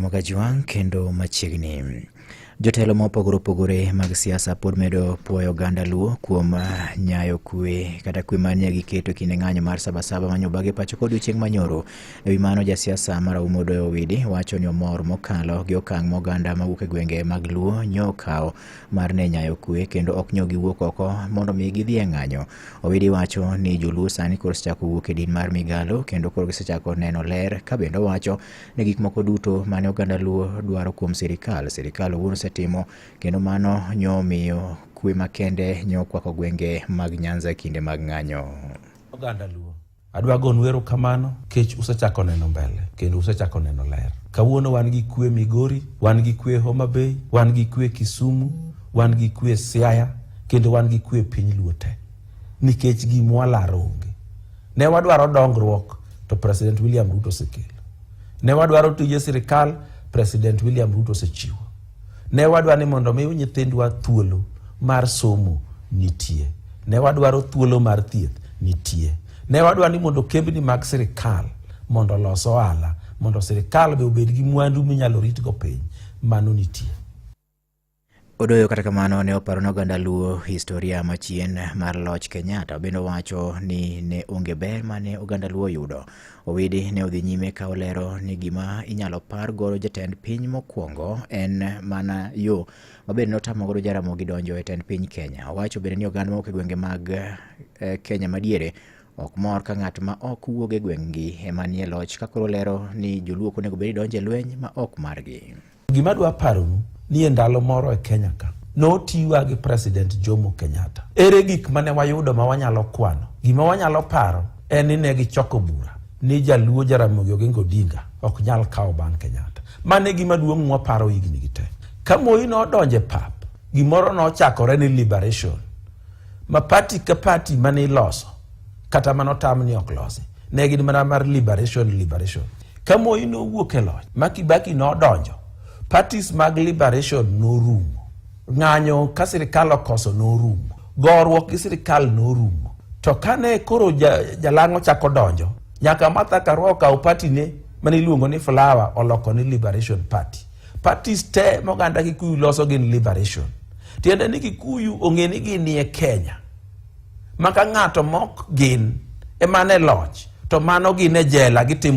Mogajwang' kendo machiegni. Jotelo mopogore opogore mag siasa pod medo puoyo oganda Luo kuom nyayo kwe kata kwe mane giketo e kinde ng'anyo mar Sabasaba manyobagi pacho kod odiochieng' manyoro. E wi mano, jasiasa marahuma Odoyo Owidi wacho ni omor mokalo gi okang' ma oganda mawuok e gwenge mag Luo nyo okawo mar ne nyayo kwe kendo ok nyo giwuok oko mondo mi gidhi e ng'anyo. Owidi wacho ni joluo sani koro osechako wuok e din mar migalo kendo koro gisechako neno ler ka bende owacho ni gik moko duto mane oganda Luo dwaro kuom sirikal, sirikal owuon osetimo kendo mano nyo miyo kwe makende nyo kwako gwenge mag Nyanza e kinde mag ng'anyo. Oganda Luo, adwa gonu erokamano kech usechako neno mbele kendo usechako neno ler. Kawuono wan gi kwe Migori, wan gi kwe Homa Bay, wan gi kwe Kisumu, wan gi kwe Siaya kendo wan gi kwe piny Luo te nikech gimwalaro onge. Ne wadwaro dongruok to President William Ruto osekelo. Ne wadwaro tije sirikal, President William Ruto osechiwo. Ne wadwa ni mondo mi nyithindwa thuolo mar somo, nitie. Ne wadwaro thuolo mar thieth, nitie. Ne wadwa ni mondo kembni mag sirikal mondo olos ohala, mondo sirikal be obed gi mwandu minyalo ritgo piny, mano nitie. Odoyo kata kamano ne oparo ne oganda Luo historia machien mar loch Kenyatta. Bende owacho ni ne onge ber mane oganda Luo oyudo. Owidi ne odhi nyime ka olero ni gima inyalo par godo jatend piny mokwongo en mana yo mabende notamo godo Jaramogi donjo e tend piny Kenya. Owacho bende ni oganda mawuok e gwenge mag Kenya madiere ok mor ka ng'at ma ok wuog e gweng'gi ema nie loch ka koro lero ni joluo ok onego bed ni donjo e lweny ma ok margi. Gima adwa paronu ni e ndalo moro e Kenya ka notiwa gi President Jomo Kenyatta. Ere gik mane wayudo ma wanyalo kwano? Gima wanyalo paro en ni ne gichoko bura ni Jaluo Jaramogi Oginga Odinga ok nyal kawo bang' Kenyatta. Mano e gima duong' mwaparo higni gi te. Ka Moi nodonjo e pap, gimoro nochakore ni liberation. Ma party ka party mane iloso kata mane otam ni ok losi ne gin mana mar liberation liberation. Ka Moi nowuok e loch ma Kibaki nodonjo, parties mag liberation norumo. Ng'anyo ka sirikal okoso norumo. Goruok gi sirikal norumo. To kane koro jalang'o chako donjo, nyaka Martha Karua okawo party ne mane iluongo ni Flower oloko ni Liberation Party. Parties te moganda Kikuyu loso gin liberation. Tiende ni Kikuyu ong'e ni ginie Kenya. Ma ka ng'ato mok gin ema ne loch, to mano gin e jela gitimo.